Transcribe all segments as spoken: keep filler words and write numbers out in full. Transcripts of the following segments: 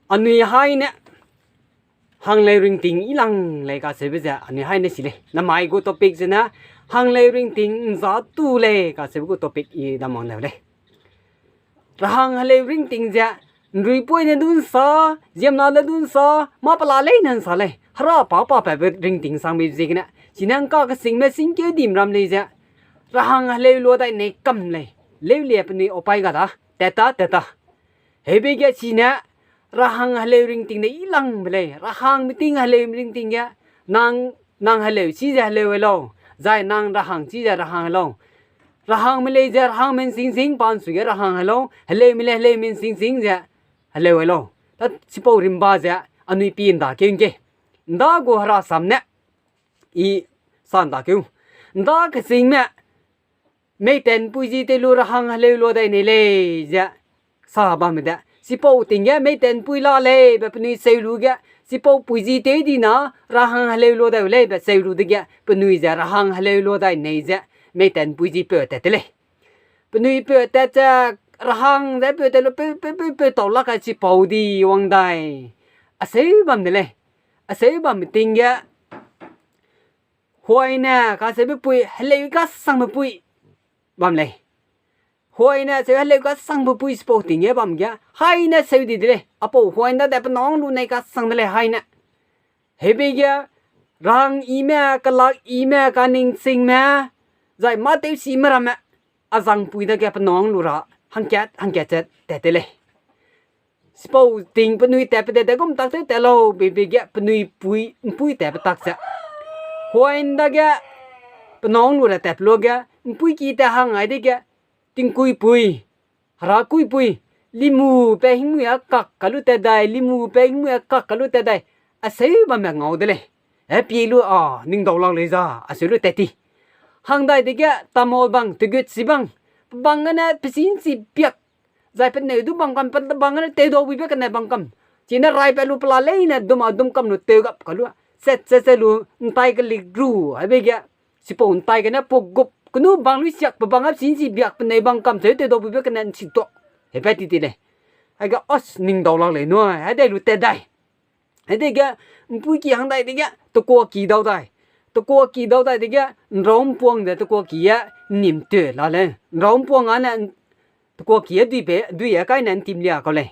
Anui haine hangleu ringting i lang lei kacheube ze anui haine si lei. Namai gu topic zene hangleu ringting ’nza tu lei kacheube gu topic i damang leu lei. Rahang heleu ringting ze, ’nruipuine du ’nsa, ziemmena ne du ’nsa, mâ pela leine ’nsa lei, hera pa pa pabe ringting sangbe ziegene, chine ’ngka kesingme singkeu dim ram lei ze, rahang heleu lua dai nei kam lei, leulie penui opai ga da, tat ta, tat ta. Heube ge chine, rahang heleu ringting de i langbe lei, rahang meeting heleu ringting ge, nang, nang heleu chi ze heleu lau, zai nang rahang chi ze rahang lau. Rahangme lei ze rahangme ’nsing sing pa ’nsu ge rahang helau, heleume lei heleume ’nsing sing ze heleu lau. Ta chipau rimba ze anui pi ’nda keu ’ngke. ’Nda gu herasam ne, i sa ’nda keu. ’Nda kesingme, meitanpui ji tew lu rahang heleu lua dai nei lei ze sa bamme de. Chipau ting ge meitanpui la lei be penui seu lu ge, chipau pui ji tew di na rahang heleu lua dai u lei be seu lu dege, penui ze rahang heleu lua dai nei ze, meitanpui ji peu tat te lei. Penui peu tat ze rahang ze peu tat lu peu, peu, peu, peu tau lak kai chipau di wang dai. Aseu bam de lei. Aseu bamme ting ge, Huaine kacheube pui, heleu kasangbe pui bam lei. Huaine seu heleu kasangbe pui chipau ting ge bam ge, haine seu di de lei. Apau huaine dade penang lu nei kasang de lei haine. Heube ge, rang ime, kelak ime, kaningchingme, zai mâ tewsime ramme, a zangpui dage penang lu ra, hangkat, hangkat ze tat te lei. Chipau ting penui tatbe de, de gum tak tew tat lau, bebe ge penui pui, ’mpui tatbe tak ze. Huaine dage, penang lu ra tatbe luage, ’mpuiki tat hang ai dege, tingkuipui, herakuipui, limu pe hingmui a kak kalu tat dai, limu pe hingmui a kak kalu tat dai, aseu bamme ngau de lei. E pie lu a, ning dau lak lei za, aseu lu tat ti. Hang dai dege, tamol bang, tegut si bang, pe bang gene, pe sinchi piak, zai peneu du bang kam, pe bang gene, tew dau buibe kene bang kam. Chine rai pe lu pela leine, dum a dum kam lu, tew gap kalu, set, set, set lu, ’ntai kelik ru, hebe ge, chipau ’ntai gene, pe gup, kenu bang lu siak, pe bang a sinchi biak, peneu bang kam, tew, tew dau buibe kene, ’nchi tuak. Hepat ti ti lei. Aige, as, ning dau lak lei nui, hede lu tat dai. Hedege, ’mpuiki hang dai dege, tekuaki dau dai. Tekuaki dau dai dege, ’nrau'mpuang ze tekuaki e, ’nnim teu la lei. ’Nrau'mpuang a ne, tekuaki e dui be, dui e kai ne ’ntim lia kau lei.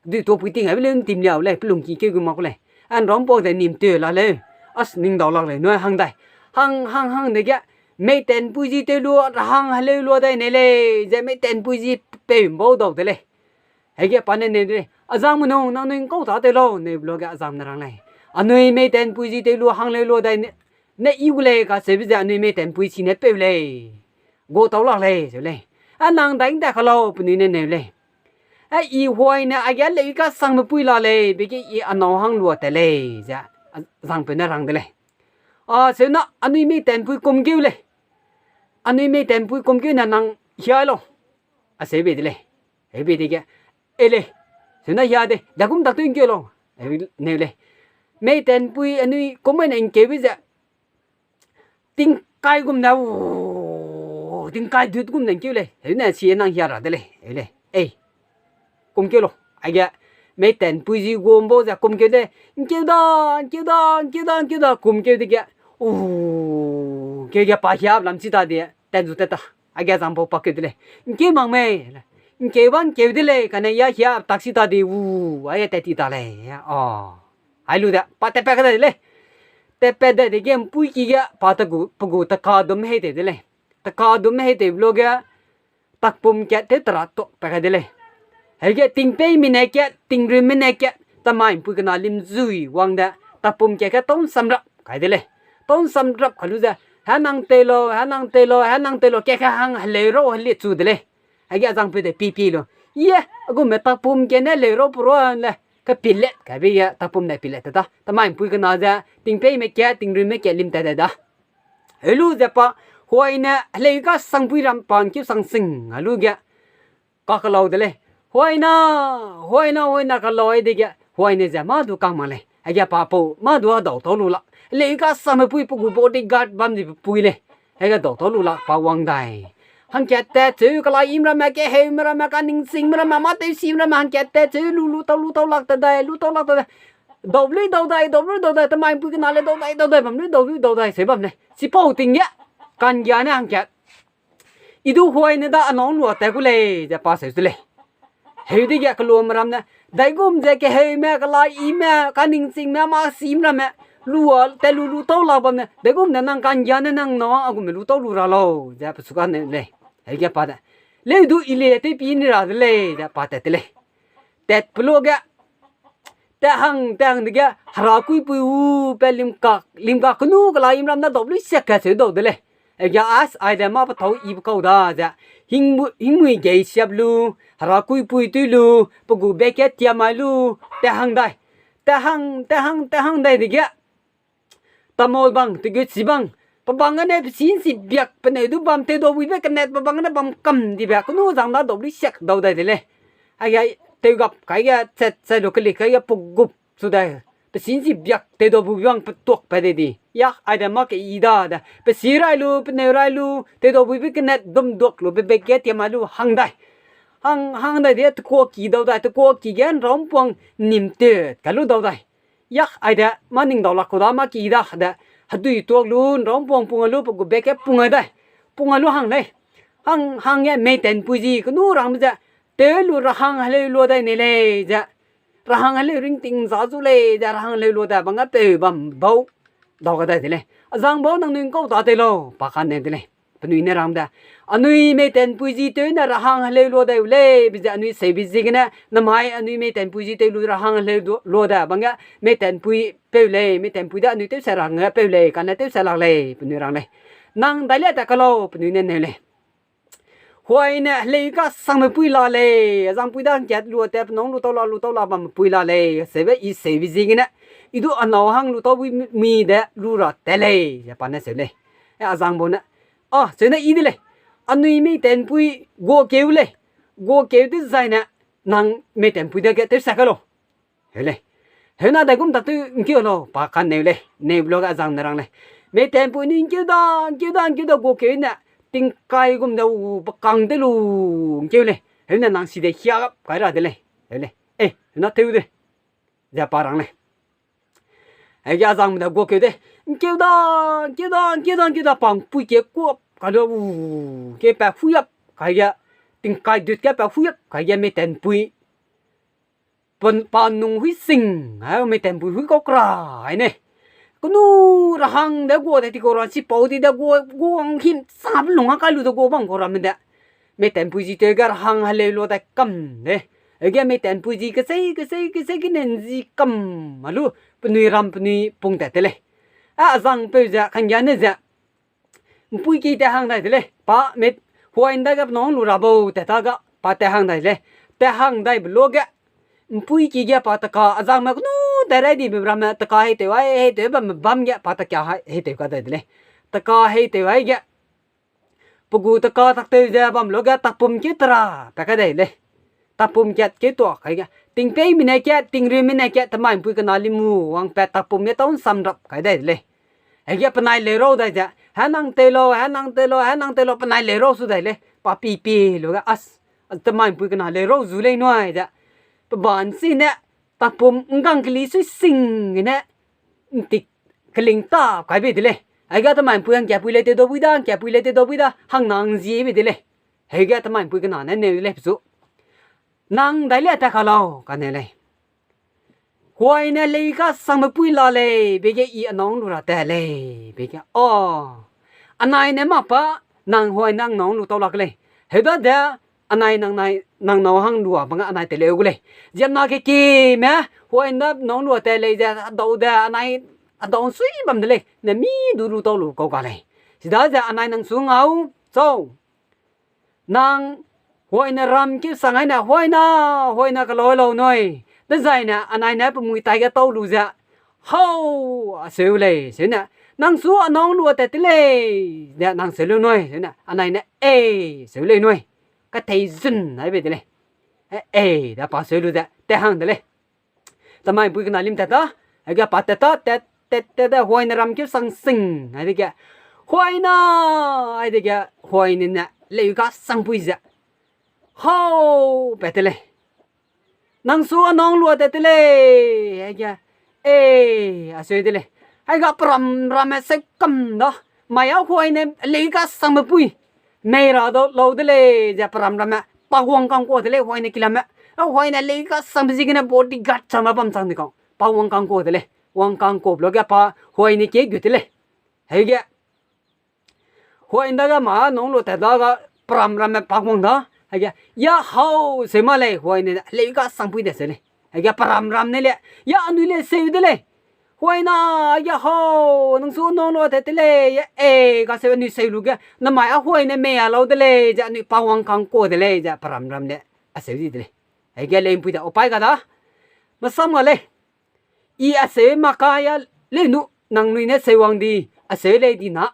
Dui tuapui ting aibe leu ’ntim lia u lei, pelungki keu gu mak ku lei. A ’nrau'mpuang ze ’nnim teu la lei. As, ning dau lak lei nui hang dai. Hang, hang, hang dege, meitanpui ji tew lu, rahang heleu lua dai nei lei, ze meitanpui ji peu ’mbau dau de lei. Hege pa ne neu de lei, a zangme nung, nangnui ’ngkau ta tew lau, neu be luage a zangme ne rang lei. Anui meitanpui ji tew lu, hang leu lua dai ne, ne i gu lei kacheube ze anui meitanpui chine peu lei. Gu tau lak lei, zeu lei. A nang dai ’nda ka lau, penui ne neu lei. A i huaine aige leu kasangbe pui la lei, bege i a nâu hang lua tat lei, ze a zangpeu ne rang de lei. A, seuna anui meitanpui kum keu lei. Anui meitanpui kum keu ne nang hiai lau. Aseu bei de lei. Heu bei dege, e lei. Seuna hia de, dagum tak tew ’ngkeu lau. Heu neu lei. Meitanpui anui kum mai ne ’ngkeube ze, tingkai gum ne, u, tingkai dut gum ne ’ngkeu lei. Heu ne si nang hia ra de lei. Heu lei. E, kum keu lau. Aige, meitanpui ji gum bau ze kum keu de, ’ngkeu da, ’ngkeu da, ’ngkeu da, ’ngkeu da, kum keu dege, u, keu ge pa hiap lam chi ta de, tat zu tat ta. Aige zangpeu pa keu de lei. ’Ngkeu mak mei. ’Ngkeu ba ’ngkeu de lei, kane ya hiap tak chi ta de, u, aige tat ti ta lei. A. Hai lu de, pa tatpat ka dai de lei. Tatpat dai dege ’mpuiki ge, pa te gu, pe gu tekadum hei tei de lei. Tekadum hei tei be luage, takpum kat tew tera tuak pa kai de lei. Hege tingpeîme ne kat, tingrumme ne kat, tamai ’mpui kena lim zui wang de, takpum kat ge tâu ’nsamrap kai de lei. Tâu ’nsamrap kai lu ze, he nang tei lau, he nang tei lau, he nang tei lau, kat ge hang heleu rau helie chu de lei. Hege a zangpeu de pipie lu. Ie, a gume takpum kat ne heleu rau perua le, kepilet kaibe ge takpum ne pilet ta da. Tamai ’mpui kena ze, tingpeîme kat, tingrumme kat lim tat da da. Heu lu ze pa, huaine heleu kasangpui ram pa ’ngkeu sang sing a lu ge, ka kelau de lei. Huaina, huaina, huaina kelau ai dege, huaine ze mâ du kang mak lei. Hege pa pau, mâ du hedau tau lu lak. Heleu kasangpui pe gu bodyguard bam di pe pui lei. Hege dau tau lu lak pa wang dai. Hangkat tat cheu, kelai im ramme, keheume ramme, kaningchingme ramme, mâ tewsime ramme, hangkat tat cheu, lu lu tau, lu tau lak te dai, lu tau lak te dai. Dau lui dau dai, dau lui dau dai, temai mpui kena le dau dai, dau dai, bam lui dau lui dau dai, seu bam lei. Chipau ting ge, kanggia ne hangkat. I du huaine da anâu lua tat gu lei, ze pa seu de lei. Heu dege keluame ram ne, daigum ze keheume, kelai ime, kaningchingme, mâ sim ramme, lua tat lu lu tau lak bam ne, daigum ne nang kanggia ne nang nâu a gume lu tau lu ra lau, ze pechu kane lei. Heuge pa de, leu du i le tewpi ni ra de lei, ze pa tat de lei. Tat pe luage, tat hang, tat hang dege, hera kuipui u, pe limkak, limkak kenu kelai im ram ne dau lui siak ka seu dau de lei. Heuge as, aide mâ pe tâu i pe kau da, ze, hingmui, hingmui gei siap lu, hera kuipui tui lu, pe gu beke tiamai lu, tat hang dai. Tat hang, tat hang, tat hang dai dege, tamol bang, tegut si bang, pe bang gene pe sinsi biak, peneu du bam, tewdaubuibe kenet pe bang gene bam kam dibe, kenu zang da dau lui siak dau dai de lei. Aige, tewgap kaige, chat, chat lu keli kaige, pe gup su dai. Pe sinsi biak, tewdaubuibe bang, pe tuak pa de di. Yak, aide mâ ke i da de. Pe si rai lu, peneu rai lu, tewdaubuibe kenet dum duak lu, pe beke tiamai lu, hang dai. Hang, hang dai de, tekuaki dau dai, tekuaki ge nrâmpuang nim tet, ka lu dau dai. Yak, aide, mâ ning dau lak kau da, mâ ki da, de, hedui tuak lu, nrâmpuang pung a lu, pe gu beke pung a dai. Pung a lu hang lei. Hang, hangge, meitanpui ji, kenu rangbe ze, tew lu rahang heleu lua dai nei lei, ze. Rahang heleu ringting za zu lei, ze, rahang heleu lua dai, bang ge peu bam bau. Dau ga dai de lei. Azang bau nangnui ngkau ta tei lau, pa kane de lei. Penui ne rang de. Anui meitanpui ji tew ne rahang heleu lua dai u lei, be ze anui seubi ziegene, namai anui meitanpui ji tew lu rahang heleu du-, lua dai, bang ge meitanpui peu lei, meitanpui de anui tewsat ra hangge peu lei, kane tewsat lak lei, penui rang lei. Nang dai le ta ka lau, penui ne neu lei. Huaine heleu kasangme pui la lei, azangpui da hangkat lua tat, penâu lu tau la, lu tau la bamme pui la lei, seube i seubi ziegene. I du anâu hang lu tau bui mi de lu ra tat lei, ze pa ne seu lei. E azang bau ne. A, seu ne i de lei. Anui meitanpui guakeu lei. Guakeu dezaine nang meitanpui dage tewsat ka lau. Heu lei. Heu na daigum tak tew ngkeu lau, pa kaneu lei. Neu be luage azang ne rang lei. Meitanpui nui ngkeu da, ngkeu da, ngkeu da guakeu ne. Tingkai gum de u pe kang tew lu ngkeu lei. Heu ne nang si de hiagap kai ra de lei. Heu lei. E, heu na tew de. Ze pa rang lei. Heuge azangme de guakeu de. Ngkeu da, ngkeu da, ngkeu da, ngkeu da, pa ngpui ke kuap kai lu, ke pa huiap kai ge, tingkai dut ke pa huiap kai ge meitanpui. Pa, pa nung hui sing, a, meitanpui hui kau kra, ai ne. Kenu rahang de gua de ti kau ra, chipau di de gua, gua him sa pe lung a kai lu de gua bam kau ramme de. Meitanpui ji tew ge rahang heleu lua dai kam de. Heuge meitanpui ji kesei, kesei, kesei gene nzi kam a lu, penui ram penui pung tat te lei. A, azangpeu ze, kanggia ne ze. Mpuiki tat hang dai de lei. Pa, mei, huaine dage penâu lu ra bau, tat ta ga, pa tat hang dai lei. Tat hang dai be luage. Mpuiki ge pa taka, azangme kenu tat rai dibe ramme, taka heitew ai, heitew bamme bam ge, pa taka hei, heitew ka dai de lei. Taka heitew ai ge. Pe gu taka taktew ze bam luage takpum keu tera, pa kai dai lei. Takpum kat keu tuak kai ge. Tingpeîme ne kat, tingruime ne kat, temai mpui kena limu, wangpat takpum ge tau nsamrap kai dai de lei. Hege penai leu rau dai ze, he nang tew lau, he nang tew lau, he nang tew lau, penai leu rau su dai lei. Pa pi pi luage as, temai mpui kena leu rau zu lei nui ze. Pe ba ’nchi ne, takpum ’nggang keli sui sing gene, ’ntik keling ta kai bei de lei. Aige temai mpui hangkapui lei tewdau bui da, hangkapui lei tewdau bui da, hang nang zie bei de lei. Hege temai mpui kena ne neu de lei pechu. Nang dai le tat ka lau, kane lei. Huaine lei kasangme pui la lei, be ge i anâu lu ra tat lei, be ge, a. Anai ne mâ pa, nang huaine nang nâu lu tau lak lei. Heudade, anai nang nai, nang nâu hang lua bang anai teleu gu lei. Ziemmena kekime, huaine nâu lua tat lei ze, hedau de, anai, hedau ’nsui bam de lei, ne mi du lu tau lu kau ga lei. Chidaze anai nang su ngau, chau. Nang, huaine ram keu sang aine, huaina, huaina keloi lau nui. Dezaine, anai ne pe mui tai ge tau lu ze, hau, a seu lei, seune, nang su anâu lua tat te lei, de nang seu lu nui, seune, anai ne, e, seu lei nui. Katei zun ai bei de lei. E, e, da pa seu lu ze, tat hang de lei. Temai mpui kena lim tat ta, hege pa tat ta, tat, tat, tat, tat, huaine ram keu sang sing, ai dege. Huaina, ai dege, huaine ne, leu kasangpui ze, hau, pat te lei. Nang su a nang lua tat te lei, aige, e, aseu de lei. Aiga peram ramme seu kam da, mai a huaine leu kasangbe pui, mei ra da lau de lei ze peram ramme pa wang kangkua de lei, huaine kilamme. A huaine leu kasangbe ziegene bodyguard changme bam chang di kau. Pa wang kangkua de lei. Wang kangkua be luge pa huaine kie gu de lei. Hege, huai ndage ma nang lu tat dage peram ramme pa wang da. Hege, ya hau, seu ma lei, huaine leu kasangpui de seu lei. Hege peram ram ne le, ya anui le seu de lei. Huaina, ya hau, nang su nang lua tat te lei, ya e, kaseu anui seu lu ge, namai a huaine mei a lau de lei, ze anui pa wang kangkua de lei, ze peram ram le, aseu di de lei. Hege leumpui de, o pai ga da, masam ga lei. I aseu maka ya leu nu, nangnui ne seu wang di, aseu lei di na.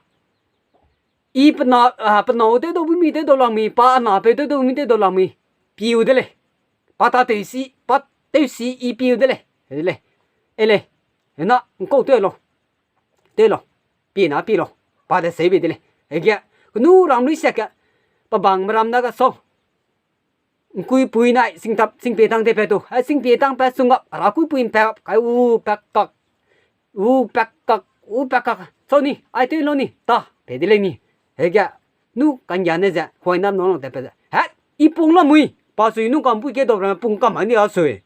I pe na, a, pe nâu tew dau bu mi tew dau lang mi, pa na peu tew dau bu mi tew dau lang mi, piu de lei. Pa ta tewsi, pa tewsi i piu de lei. He de lei. E lei. Hena, nkau tew lau. Tew lau. Pi na pi lau. Pa de seu bei de lei. Hege, kenu ram lui siak ge, pa bangme ram dage sau. Nkuipui nai, singtap, singpie tang tewpat tu. Ai singpie tang pat sung gap, herakuipui mpat gap, kai u pat kak. U pat kak, u pat kak. Sau ni, ai tew lau ni, ta, pe de lei ni. Hege, nu kanggia ne ze, huai nam nang lang tat pat ze. He, i pung lamui, pa sui nu kampui ge dau ramme pung kam ai ni a sui.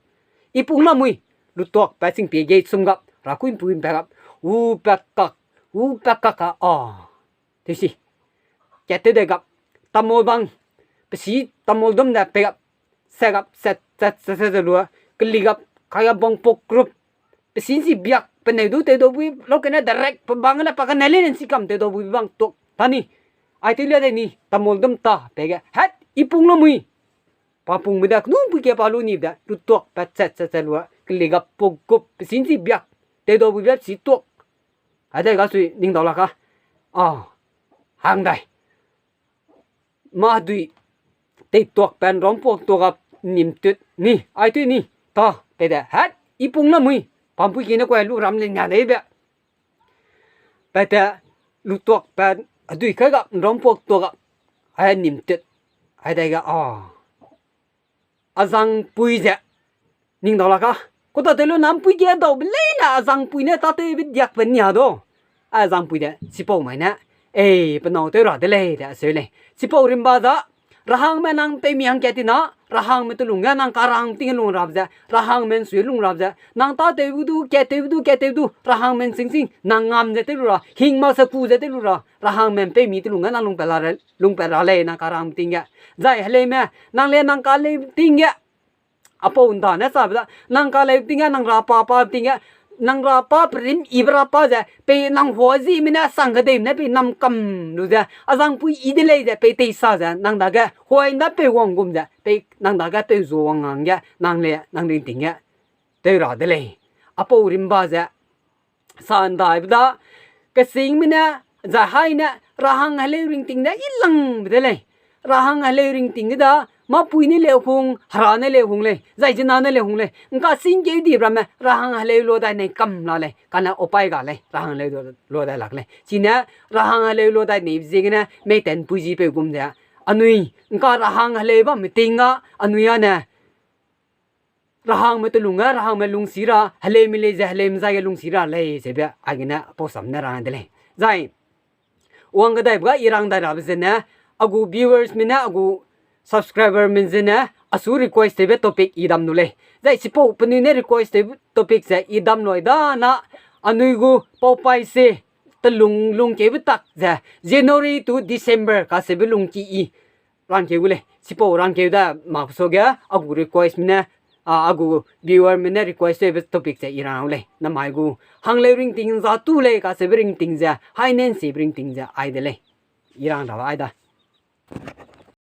I pung lamui, lutuak pat singpie ge sung gap, herakuipui mpat gap, u pat kak, u pat kak a, a. Tewsi. Kat tew de gap. Tamol bang. Pesi tamol dum de pe gap. Se gap, se, se, se, se, se lua. Keli gap, kai gap bang pok group. Pesi nsi biak, peneu du tew dau bui, lau kene direct, pe bang le pa kene le nsi kam tew dau bui bang tuak. Ta ni. Ai tew le de ni, tamol dum ta, pe ge. Het, i pung lamui. Pa pungme de, kenu pui ge pa lu ni de, lutuak, pat, se, se, se lua. Keli gap, pok group, pesi nsi biak. Tew dau bui biak, si tuak. Ai de ga sui, ning dau la ka. A, hang dai. Mâ dui, tei tuak pen ram puak tuak a nim tut ni, ai tui ni, ta, pe de, het, i pung lamui, pampui kine kuai lu ram le nia dei be. Pe te, lu tuak pen, a dui kai ga, ram puak tuak a, ai nim tut, ai dai ga, a. A zangpui ze, ning dau la ka. Ku ta tew lu nampui ge dau be leine a zangpui ne tâtewbe diak pe nia du. A zangpui de, chipau mai ne, ei, pe nâu tew ra de lei de, aseu lei. Chipau rimba za, rahangme nang peumi hangkat ti na, rahangme telung ge nang karang ting ge lung rap ze, rahangme nsui lung rap ze, nang tâtewbe du, kattewbe du, kattewbe du, rahangme nsing sing, nang ngam ze tew lu ra, hing mak se ku ze tew lu ra, rahangme peumi telung ge nang lung pe la re, lung pe ra lei, nang karang ting ge. Zai heleume, nang le nang kaleu ting ge, a pau nda ne sa be da, nang kaleu ting ge, nang ra pa pa ting ge, nang ra pa perim i be ra pa ze, pei nang hua zime ne sang kedeime ne pei nam kam lu ze, a zangpui i de lei ze, pei tei sa ze, nang dage, huai nda peu wang gum ze, pei nang dage peu zu wang hangge, nang le, nang ringting ge, tew ra de lei. A pau rimba ze, sa ndaibe da, kesingme ne, zai hai ne, rahang heleu ringting de i langbe de lei. Rahang heleu ringting ge da, mâpui ne leu hung, hera ne leu hung lei, zai zena ne leu hung lei. Ngka singkeu di ramme, rahang heleu lua dai nei kam la lei, kane opai ga lei, rahang heleu lua dai lak lei. Chine, rahang heleu lua dai neibe ziegene, mei tenpui ji peu gum ze. Anui, ngka rahang heleu bamme ting ga, anui â ne, rahangme telung ge, rahangme lungsi ra, heleume lei ze, heleume zai ge lungsi ra lei, zeube, aigene, pau sam ne rang de lei. Zai, wang kedaibe ga i rang dai rabe zene, a gu viewersme ne, a gu subscriberme zene, a su request tewbe topic i dam lu lei. Zai chipau penui ne request tewbe topic ze i dam lui da na, anui gu pau paî se, telung lungkeube tak ze, January to December kacheube lungki i rangkeu gu lei. Chipau rangkeu da mak suage, a gu requestme ne, a, a gu viewerme ne request tewbe topic ze i rang lei. Namai gu, hangleu ringting za tu lei kacheube ringting ze, hai ne nsibe ringting ze, ai de lei. I rang ra ai da.